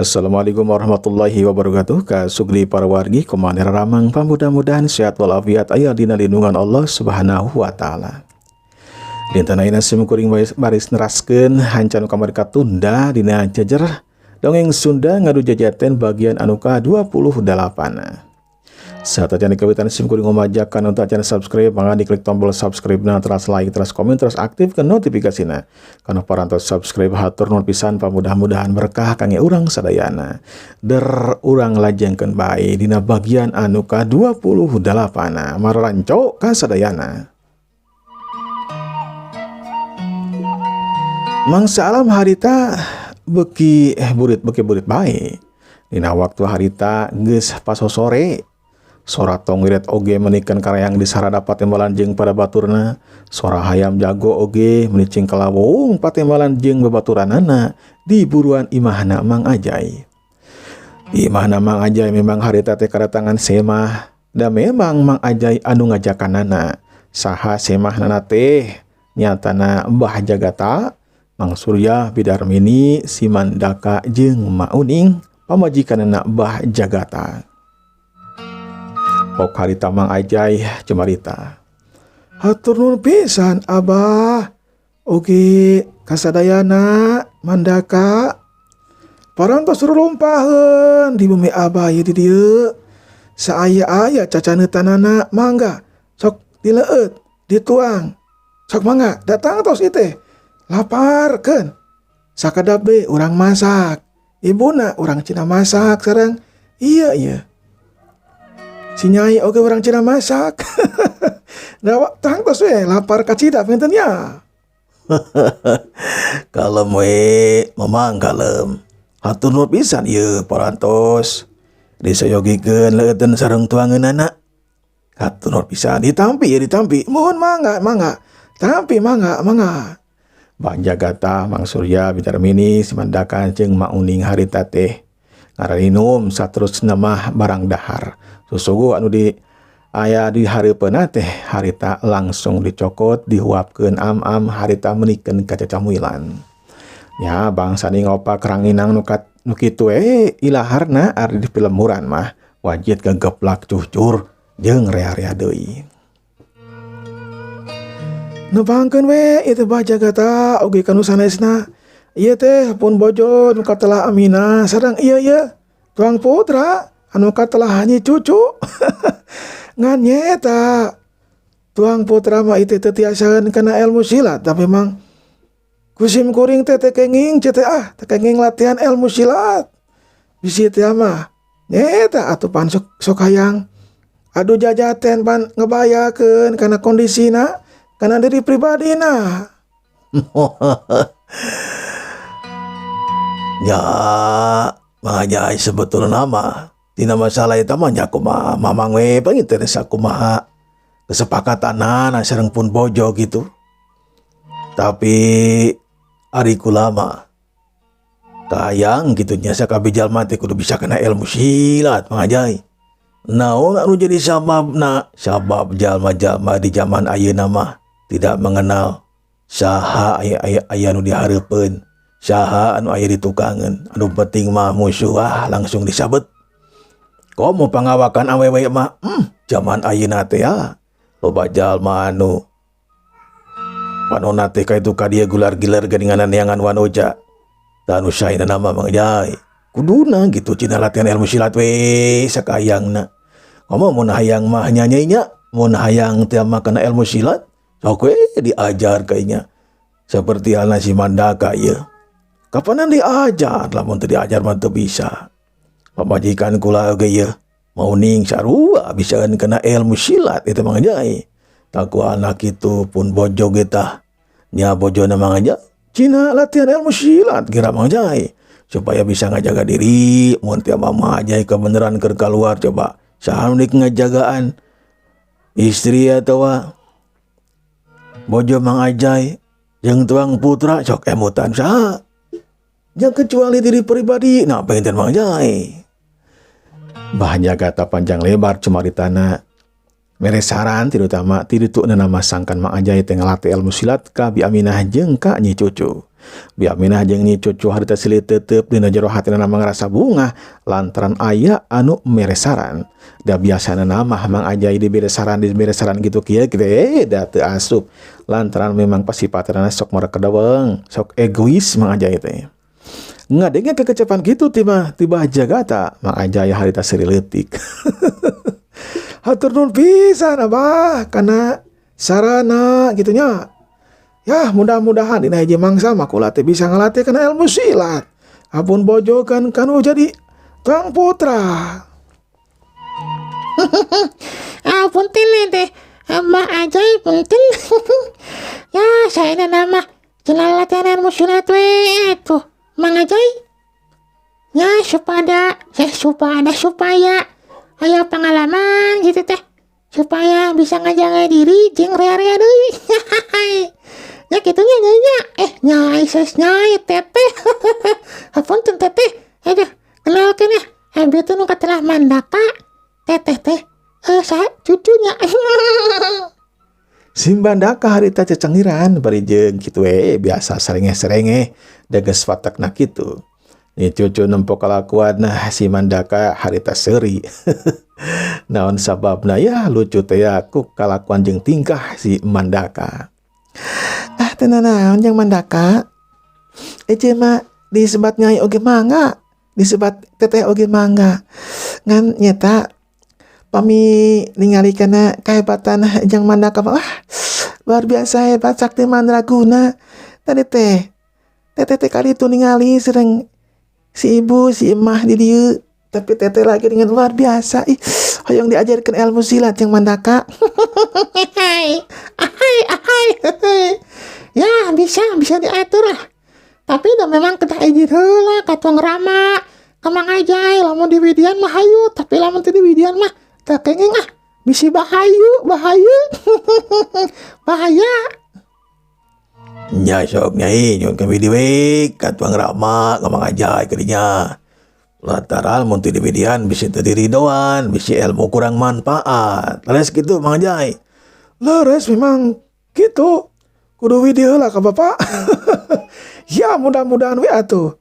Assalamualaikum warahmatullahi wabarakatuh. Ka sugri para wargi, kumaha ramang? Mudah-mudahan sehat walafiat, aya dina lindungan Allah Subhanahu wa Taala. Dinten ayeuna sim kuring baris neraskeun hanca nu kamari katunda dina jajer dongeng Sunda Ngadu Jajaten bagian anu ka-28. Saat aja kawitan, sim kuring ngomajakan untuk acan subscribe, maka diklik tombol subscribe nah, terus like, terus komen, terus aktifkan notifikasinya. Karena parantos subscribe, hatur nuhun pisan, mudah-mudahan berkah kangge urang sadayana. Der urang lajengkeun bae dina bagian anu ka-28. Mararanco ka sadayana. Mangsa alam harita beki burit, beki burit bae. Dina waktu harita geus pasosore. Sora tonggiret oge menikan karayang di sarada patembalan jeung pada baturna. Sora hayam jago oge menicing kalawung patembalan jeung babaturanana di buruan imahna Mang Ajai. Di imahna Mang Ajai memang harita teh kadatangan semah, da memang Mang Ajai anu ngajakanana. Saha semah teh? Nyatana Mbah Jagata, Mang Surya, Bidarmini, Simandaka jeung Ma Uning, pamajikanana Mbah Jagata. Pok harita Mang Ajai cumarita. "Hatur nuhun pisan, Abah. Oke, kasadayana, Mandaka. Parantos rurumpaheun di bumi Abah ieu di dieu. Saaya-aya cacaneutanana, mangga sok dileueut, dituang. Sok mangga datang tos ieu. Laparkeun. Sakedap be urang masak. Ibuna urang Cina masak sareng iya iya. Si Nyai oge urang Cina masak. Nah, tangtos we, lapar kacida punten ya." Kalem we, Mamang, kalem. Hatur nuhun pisan ieu parantos disayogikeun leueuten sareng tuangeunana. Hatur nuhun pisan, ditampi ya, ditampi. Mohon, mangga, mangga. Tampi, mangga, mangga. Bang Jagata, Mang Surya, Bidarmini, Simandaka jeung Ma Uning harita teh ngaraninum saterusna mah barang dahar. Susuguh anu di aya di hareupeunna teh harita langsung dicokot, dihuapkeun am-am harita menikeun ka cacamuilan. Ya bangsa ni ngopak ranginang nu kat nu kitu we ilaharna, ari di pilemuran mah wajit gegeplak cucur jeung rea-rea deui. "Nepangkeun we itu, Bah Jagata, oge kanu sanesna. Ieu teh pun bojo nu katelah Aminah sareng ieu ieu tuang putra anu katelah Nyi Cucu. Ngan nyeta tuang putra mah itu teu tiasaeun kana ilmu silat, tapi memang kusim kuring teh teu kenging teh, ah, teu kenging latihan ilmu silat. Bisi teh mah nyeta atuh pan sok, sok hayang adu jajaten, pan ngebayakeun kana kondisina, kana diri pribadina." Ya, makanya sebetulnya mah tina masalah itu mah nya kumaha Mamang we panginten, sakumaha kesepakatan sareng pun bojo gitu. Tapi ari kula mah kayang gitu nya, sakabeh jalma teh kudu bisa kena ilmu silat, Mang Ajai. Naon anu jadi sababna? Sabab jalma-jalma di zaman ayeuna mah tidak mengenal saha aya aya, aya nu dihareupeun, saha anu aya di tukangeun. Anu penting mah musuh, ah, langsung disabet. Komo pangawakan awewe mah, zaman ayeuna teh ya loba jalma anu panona teh ka itu ka dieu, gular giler geuningan neangan wanoja. Tah, anu saena nama, Mang Jai, kuduna gitu cina latihan ilmu silat we sakayangna. Komo mun hayang mah nyanyinya, mun hayang teh mah kana ilmu silat, sok we diajar kayaknya. Seperti halnya si Mandaka ya. Kapanan diajar, lamun teu diajar mah teu bisa. Pamajikan kula oge ye mau ning sarua bisa kena ilmu silat itu, Mang Jai. Taku anak itu pun bojo kita nya, bojona Mang Jai cina latihan ilmu silat kira, Mang Jai, supaya bisa ngajaga diri mun teu mama Jai kebenaran keur keluar. Coba saha nu ngajagaan, istri atau bojo Mang Ajai jeung tuang putra? Sok emutan saha yang kecuali diri pribadi? Nah, pengen, Mang Jai. Bah Jagata panjang lebar cumaritana, mere saran terutama ti ditu nama sangkan Mang Ajai teh ngalatih ilmu silat ka Bi Aminah jeung ka Nyi Cucu. Bi Aminah jeung Nyi Cucu harita silih tetep dina jero hatina ngrasa bungah lantaran aya anu mere saran. Da biasana mah Mang Ajai dibere saran gitu kieu kitu da teu asup lantaran memang pasifatna sok marekedeweng, sok egois Mang Ajai teh. Ngadenge kekecepan gitu tiba tiba Jagata Mang Ajai harita seuri leutik. Hatur nuhun pisan Abah kana sarana gitu nya. Ya mudah-mudahan dina hiji mangsa mah kula teh bisa ngalatih kana ilmu silat. Ampun bojokan kanu jadi tuang putra. Ah, punten teh. Mang Ajai punten. Ya, saya nama cenah latihan ilmu silat we tuh. Mang Ajai. Ya, supaya supaya supaya aya pengalaman gitu teh. Supaya bisa ngajaga diri jeung rea-rea deui. Ya kitu nya nyai nya. Eh, nyai ses nyai teteh. Hapunten teteh. Aduh, kenalkeun ya. Abi teh nu katelah Mandaka. Teteh teh saha cucunya. Si Mandaka harita cecengiran bari jeung kitu we biasa serengeh-serengeh da geus watekna kitu. Nyi Cucu nempo kalakuan nah si Mandaka harita seuri. Naon sababna ya lucu teh ya ku kalakuan jeung tingkah si Mandaka. Ah, teu nanaon jang Mandaka. Ece mah disebat nyai oge mangga, disebat teteh oge mangga. Ngan nyeta pami ningali kana kehebatan jang Mandaka mah, wah, luar biasa hebat sakti mandraguna. Tadi teh teteh teh kali itu ningali sareng si ibu si emah di dieu, tapi teteh lagi dengan luar biasa. Ih, hoyong diajarkan ilmu silat yang Mandaka. Ahai, ahai, ahai. Ya, bisa bisa diatur lah. Tapi udah memang kita izin heula ka tuang rama, ka Mang Ajai, lamun di widian mah hayu, tapi lamun teu di widian mah teu kenging ah. Bisi bahayu, bahaya. Bahaya. Nya sok nyai nyuhunkeun widi we ka tuang rama ka Mang Ajai kadinya. Lantaran mun teu diwidian bisi teu diridoan, bisi ilmu kurang manfaat. Leres kitu Mang Ajai. Leres memang gitu. Kudu widi heula ka bapak. Ya mudah-mudahan we atuh.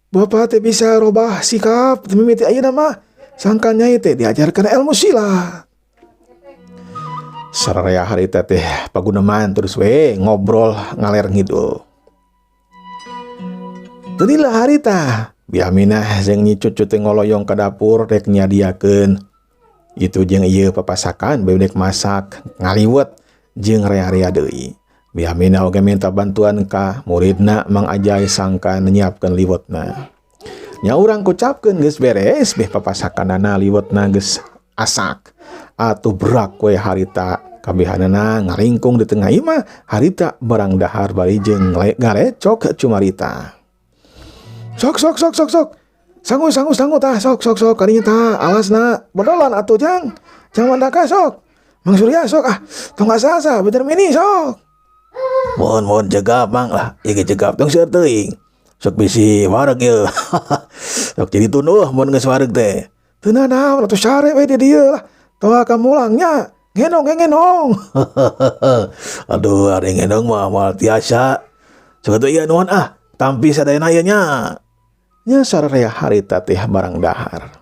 Bapak teh bisa robah sikap mimiti ayeuna mah sangkan nyai teh diajarkan ilmu silat. Sararea harita teh paguneman terus we ngobrol ngaler ngidul. Teulah harita Bi Aminah jeung Nyi Cucu teh ngoloyong ka dapur rek nyadiakeun itu jeung ieu papasakan bebek masak ngaliwet jeung rea-rea deui. Bi Aminah oge minta bantuan ka muridna Mang Ajai sangkan nyiapkeun liwetna. Nya urang kucapkeun geus beres beh papasakanana liwetna geus asak. Atuh berak we harita kabehanana ngaringkung di tengah imah harita barang dahar bari jeung ngalecok cumarita. Sok sok sok sok sok. Sangu sangu sangu tah sok sok sok kadinya tah alasna bodolan atuh jang. Jang Mandaka sok. Mang Surya sok ah tong asa-asa bener mini sok. Mohon mohon cegap Mang lah, ieu cegap tong seueur teuing. Sok bisi wareg ieu. Sok jadi tunduh mun geus wareg teh. Teu nanaon atuh sare we di dieu lah. Tong ka mulangnya. Ngenong ngenong. Aduh ari ngenong mah moal tiasa. Sok atuh ieu nuhun ah, tampi sadayana ieu nya. Nya sararea harita teh barang dahar.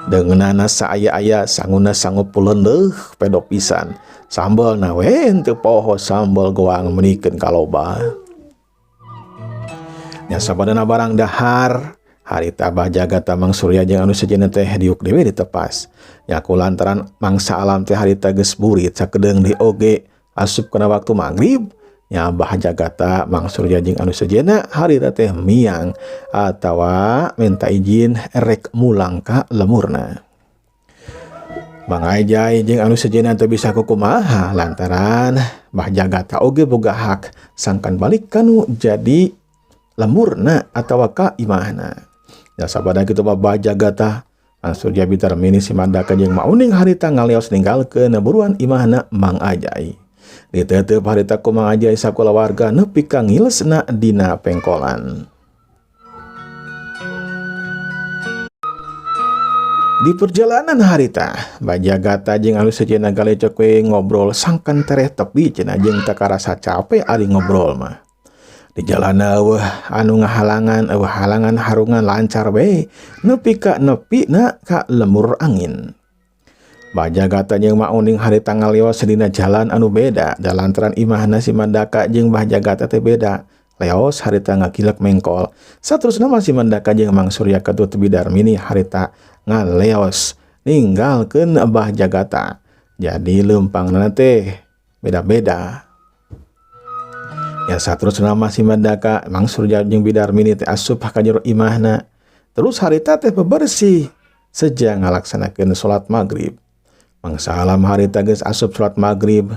Deungeunana saaya-aya sanguna sangu pulendeuh pedo pisan. Sambelna we henteu poho sambel goang menikeun kaloba. Nya sabadana barang dahar harita Abah Jagata Mang Surya jeung anu sejenna teh diuk deui ditepas. Nya ku lantaran mangsa alam teh harita geus burit sakedeung deui oge asup kana waktu magrib. Nya Abah Jagata Mang Surya jeung anu sejenna harita teh miang atawa minta izin rek mulang ka lemurna. Mang Ajai jeung anu sejenna teu bisa kukumaha lantaran Bah Jagata oge boga hak sangkan balik kanu jadi lemurna atawa ka imahna. Ya sabada kitu mah Bah Jagata Mang Surya bitar mini si Mandaka jeung Mauning harita ngaleos ninggalkeun buruan imahna Mang Ajai. Diteuteup harita ku Mang Ajai sakulawarga nepi ka ngilesna dina pengkolan. Di perjalanan harita, Bah Jagata jeung anu sejenna galecok we ngobrol sangkan tereh tepi cenah jeung teu karasa capek ari ngobrol mah. Di jalan eueuh anu ngahalangan, eueuh halangan harungan lancar we nepi ka nepi na ka lembur angin. Bah Jagata jeung Mak Uning harita ngaleos dina jalan anu beda da lantaran imahna si Mandaka jeung Bah Jagata teh beda. Leos harita ngagilek mengkol. Saterusna mah si Mandaka jeung Mang Surya Ketut Bidarmini harita ngaleos ninggalkeun Bah Jagata. Jadi leumpangna teh beda-beda. Ya saterusna mah si Mandaka, Mang Surya jeung Bidarmini teh asup ka jero imahna. Terus harita teh bebersih sejak ngalaksanakeun salat maghrib. Mangsalam harita geus asup salat maghrib.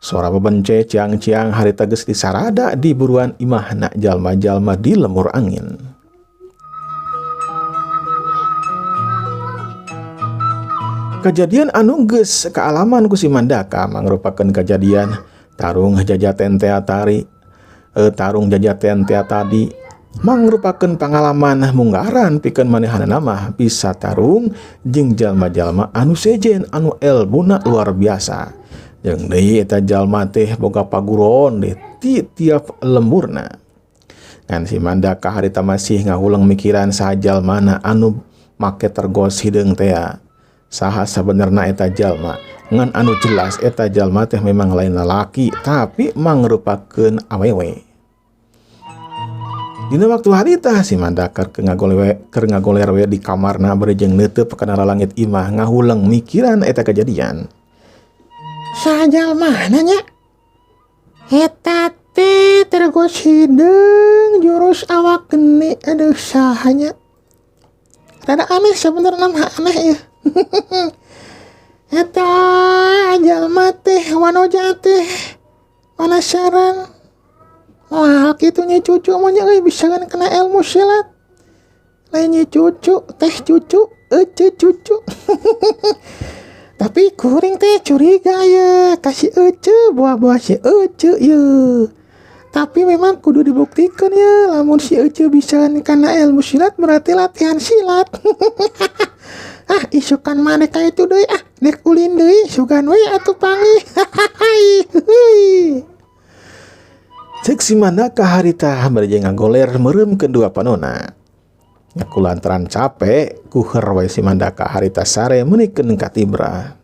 Sora bebence ciang-ciang harita geus disarada di buruan imahna jalma-jalma di lembur angin. Kejadian anu geus kaalaman ku si Mandaka mangrupakeun kejadian tarung jajaten tea tari, tarung jajaten tea tadi mangrupakeun pangalaman munggaran pikeun manehanna mah bisa tarung jeung jalma-jalma anu sejen anu elmuna luar biasa. Jeung deui eta jalma teh boga paguron di tiap lemburna. Ngan si Mandaka harita masih ngahuleng mikiran saha jalmana anu make tergos hideung tea. Saha sabenerna eta jalma? Ngan anu jelas eta jalma teh memang lain lalaki tapi mangrupakeun awewe. Dina waktu harita si Mandaka keur ngagoler we di kamarna bari jeung neuteub kana lalangit imah ngahuleng mikiran eta kejadian. Saha jalmana nya? Eta teh tergos hideung jurus awak geni, aduh sahanya. Rada aneh sebenarnya mah aneh ya. Eta jalma teh wanoja teh penasaran. Wah, kitu nya cucu mah nya euy bisa kan kena ilmu silat. Lain nya cucu, teh cucu, ece cucu. Tapi kuring teh curiga ya, kasih ece, buah-buah si ece ya. Tapi memang kudu dibuktikan ya, lamun si ece bisa kena ilmu silat berarti latihan silat. Ah, isukan maneh ka itu deui ah, nek ulin deui sugan we atuh panggih. Cek si Mandaka harita bari jeung ngagoler meureumkeun dua panona. Ngaku lantaran capek, kuher we si Mandaka harita sare meunikeun katibra.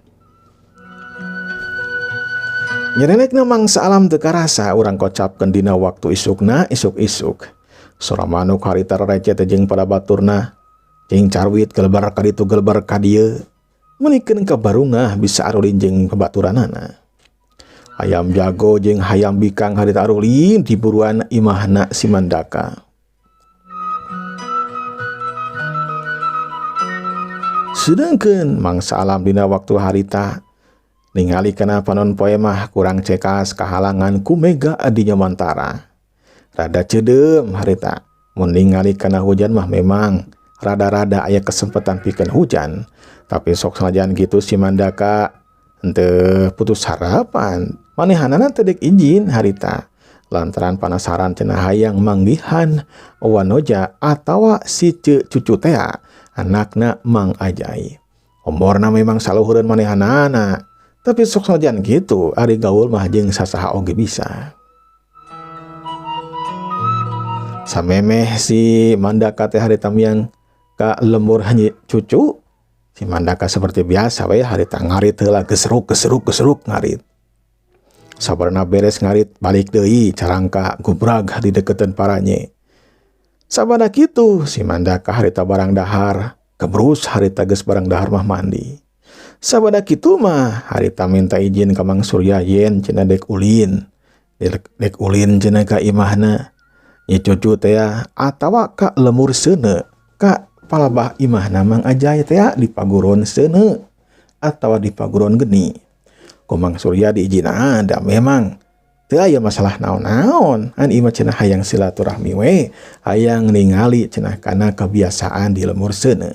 Nyerenekna mangsa alam teu karasa urang kocapkeun dina waktu isukna isuk-isuk. Sora manuk harita recet jeung pada baturna. Jeung carwit gelebar ka ditu gelebar ka dieu. Meunikeun ka barungah bisa arulin jeung babaturanana. Hayam jago jeung hayam bikang harita arulin di buruan imahna si Mandaka. Sedangkeun mangsa alam dina waktu harita ningali kana panon poe mah kurang cekas kahalangan ku mega adinya mantara. Rada ceudeum harita mun ningali kana hujan mah memang rada-rada aya kesempatan pikeun hujan, tapi sok sanajan kitu si Mandaka henteu putus harapan. Manehanana teu deuk izin harita lantaran panasaran cenah hayang manggihan wanoja atawa si cucu tea anakna Mang Ajai. Omorna memang saluhureun manehanana, tapi sok sanajan kitu ari gaul mah jeung sasaha oge bisa. Samemeh si Mandaka teh harita miang ka lembur hanya cucu, si Mandaka seperti biasa we harita ngarit heula gesruk gesruk gesruk ngarit. Sabarna beres ngarit balik deui carangka gubrag di deketan paranye. Sabada kitu si Mandaka harita barang dahar, kebrus harita geus barang dahar mah mandi. Sabada kitu mah harita minta izin ka Mang Surya yen cenah dek ulin. Dek ulin cenah ka imahna. Nya cucu teh atawa ka lemur seuneu ka palabah imahna Mang Ajai teh di paguron seuneu atawa di paguron geni. Ku Mang Surya diizinan da memang teu aya masalah naon-naon. An imah cenah hayang silaturahmi we, hayang ningali cenah kana kebiasaan di lemur seuneu.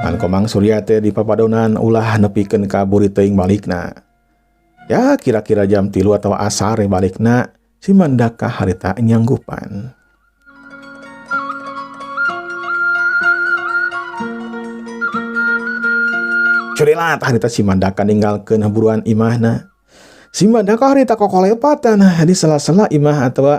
An ku Mang Surya teh di papadonan ulah nepikeun ka buri teuing balikna. Ya kira-kira jam 3 atau asar balikna si Mandaka harita nyanggupan. Curilat harita si Mandaka ninggalkeun buruan imahna. Si Mandaka harita kokolepatan di sela-sela imah atau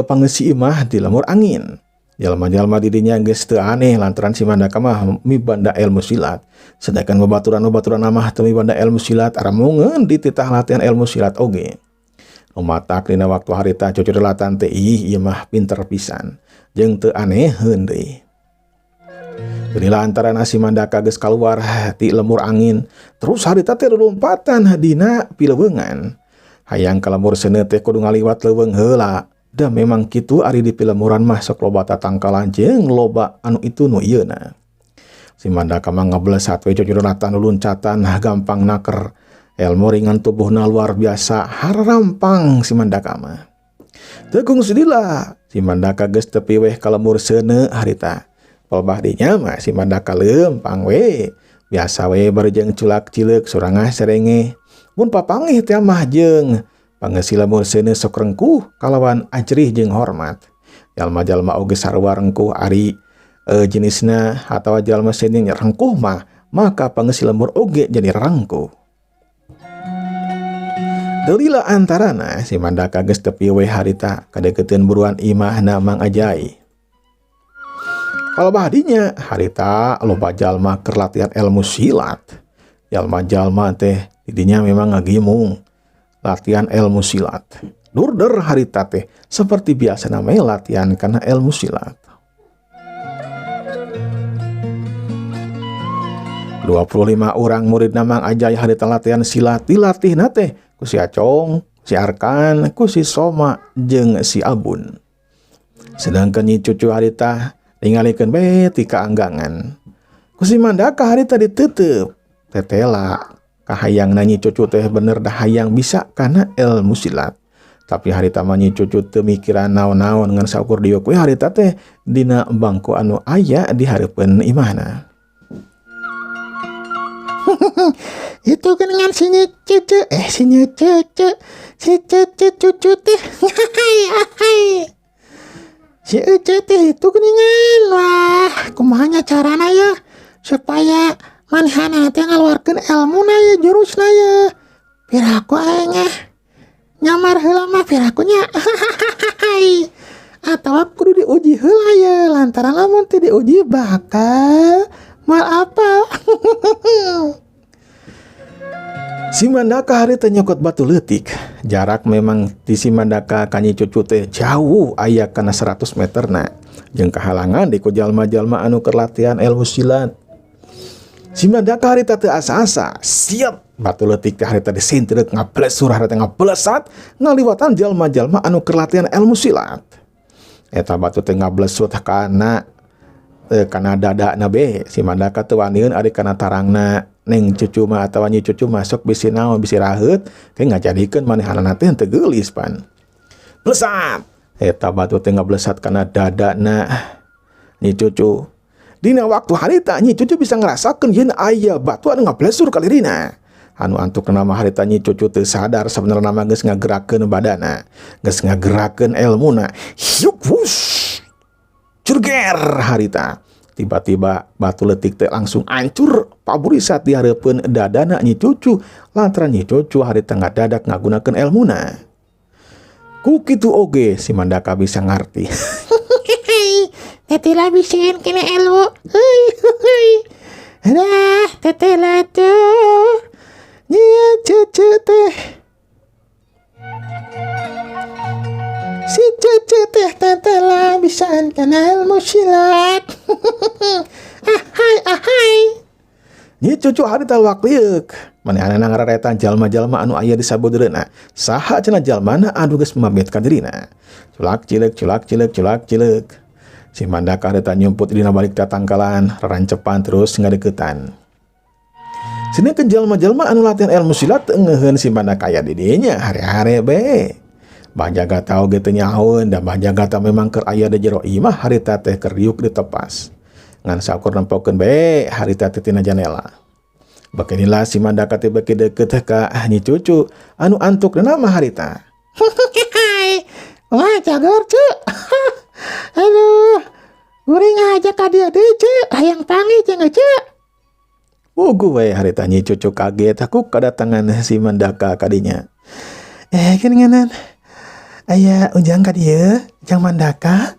pangeusi imah di lembur angin. Jalma-jalma didinya geus teu aneh lantaran si Mandaka mah mibanda ilmu silat. Sedangkan babaturan-babaturan mah teu mibanda ilmu silat, aramungeun dititah latihan ilmu silat oge. Nu matak dina waktu harita cucurlatan teh ih ieu mah pinter pisan jeung teu aneheun deui. Geuning lantaran si Mandaka geus kaluar ti lembur angin, terus harita teh lulumpatan dina pileuweungan. Hayang ka lembur seuneu teh kudu ngaliwat leuweung heula. Da memang kitu ari di pilemuran mah sok loba tatangkalan jeung loba anu itu nu ieuna. Si Mandaka mah ngablesat we cucurlatan luncatan gampang naker. Ilmu ringan tubuhna luar biasa harampang si Mandaka mah. Teu kungsi lila, si Mandaka geus tepi weh ka lembur seuneu harita. Palebah dinya mah si Mandaka leumpang we. Biasa we bari jeung culak cileuk surangah serenge. Mun papanggih teh mah jeung pangeusi lembur seuneu sok rengkuh kalawan ajrih jeung hormat. Jalma-jalma oge sarua rengkuh ari jenisna atawa jalma seuneu rengkuh mah maka pangeusi lembur oge jadi rengkuh. Delila antarana si Mandaka geus tepi we harita kadeukeuteun buruan imahna Mang Ajai. Palebah dinya harita loba jalma keur latihan ilmu silat. Jalma-jalma teh didinya memang ngagimung latihan ilmu silat. Durder harita teh seperti biasa namanya latihan karena ilmu silat. 25 orang murid Mang Ajai harita latihan silat dilatihna teh ku si Acong, si Arkan, ku si Soma jeung si Abun. Sedangkan Nyi Cucu harita ningalikeun bae ti kaanggangan. Ku si Mandaka harita ditutup. Tetela kahayangna Nyi Cucu teh bener dah hayang bisa kana ilmu silat. Tapi harita mah Nyi Cucu teu mikiran naon-naon ngan saukur diuk we harita teh dina bangku anu aya di hareupeun imahna. Itu dengan si Nyi Cucu, si Nyi Cucu, si Cucu cucu teh. Si Ece teh itu geningan. Wah, kumahanya carana ya supaya manehna teh ngaluarkeun elmuna ya, jurusna ya. Piraku aing nyamar heula mah piraku nya. Atawa kudu diuji heula ya, lantaran lamun teu diuji bakal moal apal. Si Mandaka harita nyokot batu leutik. Jarak memang di si Mandaka ka Nyi Cucu teh jauh aya kana 100 meterna. Jeung kahalangan di ku jalma-jalma anu keur latihan ilmu silat. Si Mandaka harita teu asa-asa, siap batu leutik teh harita disintrek ngablesur harita ngablesat ngaliwatan jalma-jalma anu keur latihan ilmu silat. Eta batu teh ngablesut kana kana dadana be. Si Mandaka teu waniun ari kana tarangna Neng Cucu mah atawa Nyi Cucu masuk bisi naon bisi raheut ke ngajadikeun manehanana teh teu geulis pan. Blesat. Eta batu teh ngablesat kana dadana Nyi Cucu. Dina waktu harita Nyi Cucu bisa ngerasakeun yen aya batu anu ngablesur ka lirina. Anu antukna mah harita Nyi Cucu teu sadar sabenerna mah geus ngagerakeun badana, geus ngagerakeun elmuna. Hiuk wush. Curger harita. Tiba-tiba batu leutik teh langsung hancur paburisat di hareupeun dadana Nyi Cucu lantaran Nyi Cucu harita ngadadak ngagunakeun elmuna. Ku kitu oge si Mandaka bisa ngarti. Tetela bisieun kena ilmu. Heuy heuy. Dah tetela tuh. Nyi Cucu teh. Si Cucu teh tetela bisaan kana ilmu silat. Ahai ahai. Nyi Cucu harita luak-lieuk. Manehanana ngararetan jalma-jalma anu aya di sabudereuna. Saha cenah jalmana anu geus pamit ka dirina. Culak cileuk culak cileuk culak cileuk. Si Mandaka harita nyumput dina balik tatangkalan, rarancepan terus ngadeukeutan. Sedengkeun jalma-jalma anu latihan ilmu silat teu ngeuheun si Mandaka aya di dinya hare-hare be. Bah jaga tau ge teu nyahoeun da bah jaga tau memang keur aya di jero imah harita teh keur riuk ditepas. Ngan saukur nempokeun be harita teh tina janela. Bakinilah si Mandaka teh beuki deukeut ka Nyi Cucu anu antukna mah harita. Wah cager cu. Aduh, guring aja ka dieu deui cu, hayang panggih jeung cu. Puguh we harita Nyi Cucu kaget ku kadatangan si Mandaka kadinya. Geuninganan aya ujang ka dieu, Ujang Mandaka.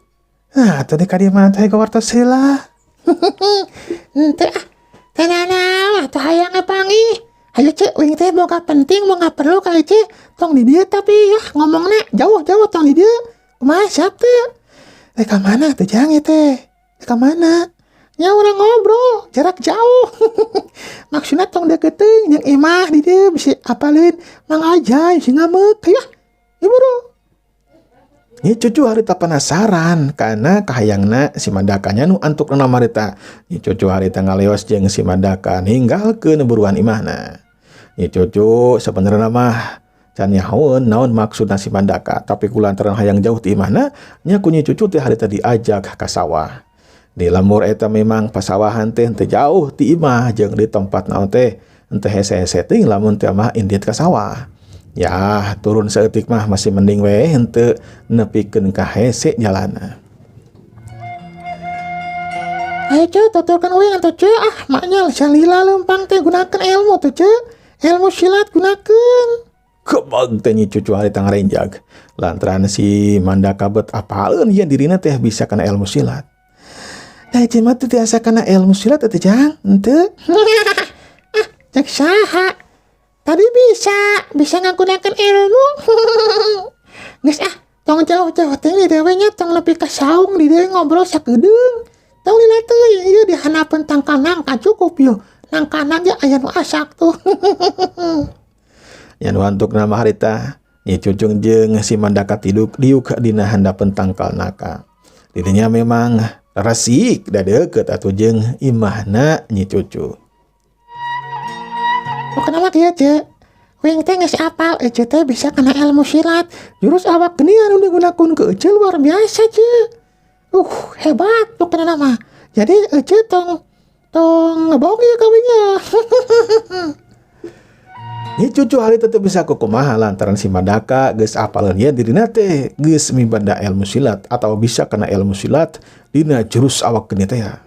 Nah, atuh di ka dieu mah teh wartos heula. Henteu ah, teu nanaon atuh hayang panggih. Hayu ce, uing teh boga penting boga perlu ka ece. Tong di dieu tapi yah ngomongna jauh-jauh tong di dieu. Kumaha siap teu? Rek ka mana tuh jang ieu teh? Rek ka mana? Nya urang ngobrol jarak jauh. Maksudna tong deket teuing jeung imah di dieu bisi apaleun Mang Ajay bisi ngameuk yah. Ieu buru. Nyi Cucu harita penasaran karena kahayangna si Mandakanya nu antuk nama harita. Nyi Cucu harita ngaleos jeung si Mandaka ninggalkeun buruan imahna. Nyi Cucu sebenarnya mah can nyahoeun naon maksudna si Mandaka, tapi kulantaran hayang jauh ti imahna nya ku Nyi Cucu teh harita diajak ka sawah. Di lembur eta memang pasawahan teh teu jauh ti imah jeung di tempat naon teh henteu hese-hese teuing lamun teh mah indit ka sawah. Ya, turun saeutik mah masih mending we henteu nepikeun ka hese jalanna. Ayo ce, tuturkeun uing atuh ce, ah maknya salila leumpang teh gunakeun ilmu tuh ce. Ilmu silat gunakeun. Kebag teh Nyi Cucu harita ngarenjag. Lantaran si Mandaka bet apaleun yen dirina teh bisa kana ilmu silat. Da ece mah teu tiasa kana ilmu silat atuh jang, henteu. Ah, cek saha? Tadi bisa ngagunakeun ilmu. Geus ah, tong jauh-jauh teh di dewe nya tong nepi ka saung di dewe ngobrol sakedeung. Tong lila teuing ieu di handapeun tangkal nangka cukup yeuh. Nangkana ge aya nu asak tuh. Nya nu antukna mah harita Nyi Cucu jeung si Mandaka tiduk diuk dina handapeun tangkal nangka. Dirinya memang resik da deukeut atuh jeung imahna Nyi Cucu. Pokona mah kieu ce. Uing teh geus apal ece teh bisa kana ilmu silat. Jurus awak geuningan nu digunakeun ke ece luar biasa ce. Hebat pokona mah. Jadi ece tong ngebohong ieu ka uing nya. Nyi Cucu harita teu bisa kukumaha lantaran si Mandaka geus apaleun ye dirina teh geus mibanda ilmu silat atau bisa kana ilmu silat dina jurus awak geni teh ya.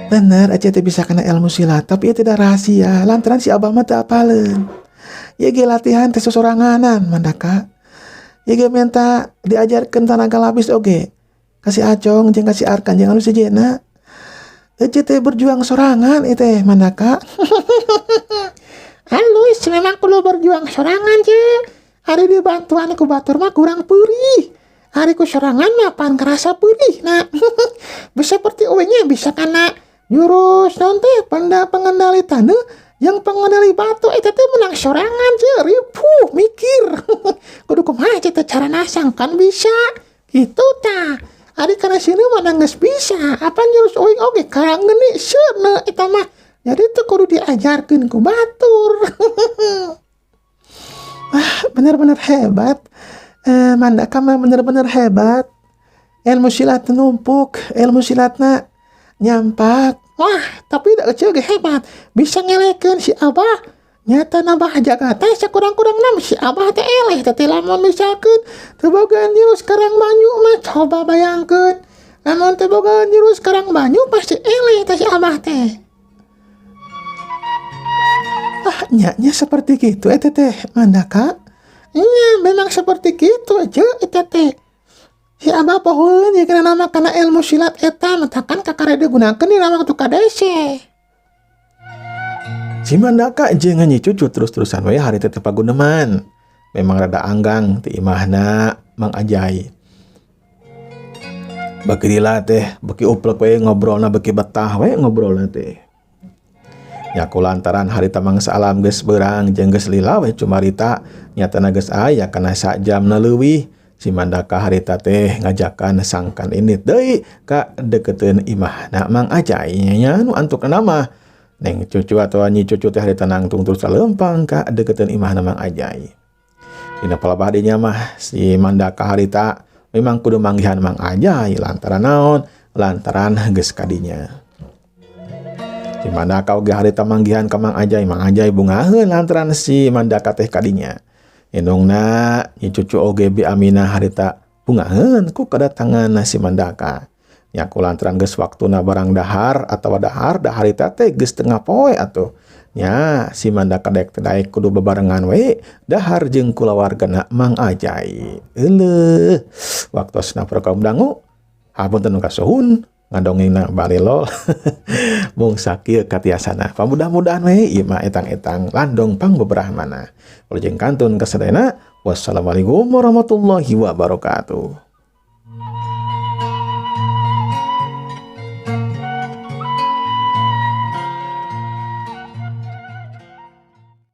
Bener ece teh bisa kana ilmu silat, tapi ieu tidak rahasia lantaran si Abah mah teu apaleun. Ieu ge latihan teh sosoranganan Mandaka. Ieu ge minta diajarkeun tanaga labis oge. Ka si Acong jeung ka si Arkan jeung anu sejenna. Ece teh berjuang sorangan ieu teh Mandaka. Halus memang kudu berjuang sorangan ce. Ari dibantuan ku batur mah kurang perih. Ari ku sorangan mah pan kerasa perih. Nah, bisa seperti uingnya bisa kana jurus naon teh pengendali taneuh yang pengendali batu eta teh menang sorangan ce, ripuh mikir. Kudu kumaha ce teh cara nasang kan bisa. Gitu tah. Ari kana sini mah geus bisa. Apa jurus uing oge karang geuni seuneu eta mah. Jadi teu kudu diajarkeun ku batur. Wah, bener-bener hebat. Mandaka mah bener-bener hebat. Ilmu silat numpuk, ilmu silatna nyampak. Wah, tapi da ece ge hebat. Bisa ngelekeun si Abah. Nyata nambah jaga teh sakurang-kurang nam si Abah teh eleh teh lamun misalkeun teu bogaan jurus karang banyu mah coba bayangkeun. Lamun teu bogaan jurus karang banyu pasti eleh teh si Abah teh. Ah, nya seperti gitu eta teh Mandaka. Nya memang seperti gitu aja eta teh. Si Abah pohoeun ye kana nama kana ilmu silat eta matakan kakare digunakeun dina waktu kadese. Si Mandaka jeung Nyi Cucu terus-terusan we harita teh paguneman. Memang rada anggang ti imahna Mang Ajay. Beuki lila teh beuki uplek we ngobrolna beuki betah we ngobrolna teh. Nya kulantaran harita mangsa alam geus beurang jeung geus lila we cumarita nyatana geus aya kana sajamna leuwih. Si Mandaka harita teh ngajakan sangkan indit deui ka deketeun imahna Mang Ajay nya nu antukna mah Neng Cucu atau Nyi Cucu teh harita nangtung terus lempang ka deketeun imahna Mang Ajay. Dina palebah dinya mah si Mandaka harita memang kudu manggihan Mang Ajay lantaran naon? Lantaran geus kadinya. Si Mandaka oge harita manggihan ka Mang Ajay, Mang Ajay bungaheun lantaran si Mandaka teh kadinya. Indungna Nyi Cucu oge Bi Aminah harita bungaheun ku kadatangan si Mandaka. Nya kulantaran geus waktuna barang dahar atawa dahar dahar eta teh geus tengah poe atuh. Nya si Mandaka daek teu daek kudu bebarengan we dahar jeung kulawargana Mang Ajai. Euleuh, waktosna program dangu hapunten nu kasuhun ngadongengna balelo mung sakieu katiasana. Pamudah-mudahan we ieu mah etang-etang landong pangbeberahmana. Wilujeng kantun kasadayana. Wassalamualaikum warahmatullahi wabarakatuh.